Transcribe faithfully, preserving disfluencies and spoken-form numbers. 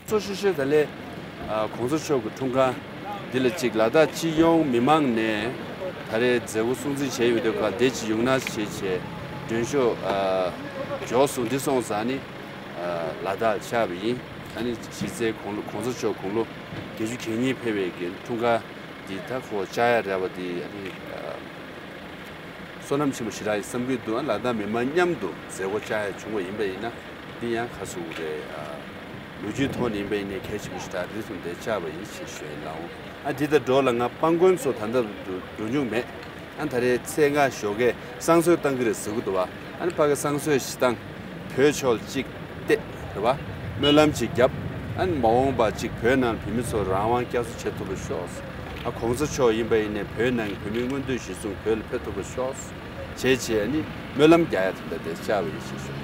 གཙོ་ཆེ་ཤོས་ད་ལས་ཨ་གོང་ས་མཆོག་གི་འཁྲུངས་སྐར་འདི་ལ་གཅིག་ལ་དྭགས་སྤྱི་ཡོངས་མི་མང་ནས་ད་རེས་མཛད་སྒོ་སྲུང་བརྩི་བྱས་ཡོད་དུས་ཁ་བདེ་སྐྱིད་ཡོང་ན་བྱས་བྱས་མགྲོན་ཤོག་ཨ་འབྱོར་སོང་། འདི་སོང་ཙང་ནི་ཨ་ལ་དྭགས་ལ་ཆགས་པ་ཡིན། ཨ་ནི་གཞི་རྩའི་གོང་ལོ་གོང་ས་མཆོག་དགུང་ལོ་བརྒྱད་ཅུ་གྱ་གཉིས་ཕེབས་པའི་གི་འཁྲུངས་སྐར་འདི་ད་ཁོ་བཅར་ཡ་རེད་པ། འདི་ཨ་ནི་ཨ། བསོད་ནམས་ཆེན་པོ་ཞེ་དྲག་ཡིན་བསམ་གྱི་འདུག་ཨ་ལ་དྭགས་མི་མང་མཉམ་དུ་མཛད་སྒོ་བཅར་ཡ་བྱུང་བ་ཡིན་པ་ཡིན་ན་འདི་ཡང་ག་ཟེར་དགོས་རེད། ཨ་ལོ་རྒྱུས་ཐོག་ནས་ཡིན་པ་ཡིན་ནའི་གལ་ཆེན་པོ་ཞེ་དྲག་རེད་གསུངས་ཏེ་བཅར་བ་ཡིན་ཞེས་ཞུ་ཡིན་ལགས། ཨ་འདི་དང་འགྲོགས་ལ་ང་སྤང་དགོན་ཚོ་ད་ལྟ་འགྲོ་འགྲོ་མྱོང་མེད། ཨ་ད་རེས་ཚེས་ལྔ་ཞོགས་ཀས་བསང་གསོལ་བཏང་གི་རེད་ཟེར་གྱི་འདུག་བ། ཨ་ནི་ཕ་གི་བསང་གསོལ་ཞིག་བཏང་། བོད་ཕྱོགས་གཅིག་བལྟས་རེད་བ། སྨོན་ལམ་གཅིག་བརྒྱབ། ཨ་ནི་མ་འོངས་པ་གཅིག་བོད་ནང་བོད་མི་ཚོ་རང་དབང་བསྐྱར་གསོ་བྱེད་ཐུབ་པ་ཤོག་ཨ་གོང་ས་མཆོག་ཡིན་པ་ཡིན་ནའི་བོད་ནང་གི་བོད་མིའི་མངོན་འདོད་གཞིར་བཟུང་བོད་ལ་ཕེབས་ཐུབ་པ་ཤོག་བྱས་བྱས་ཨ་ནི་སྨོན་ལམ་རྒྱག་ཡ་དེ་འདྲ་དེ་བཅར་བ་ཡིན་ཞེས་ཞུ།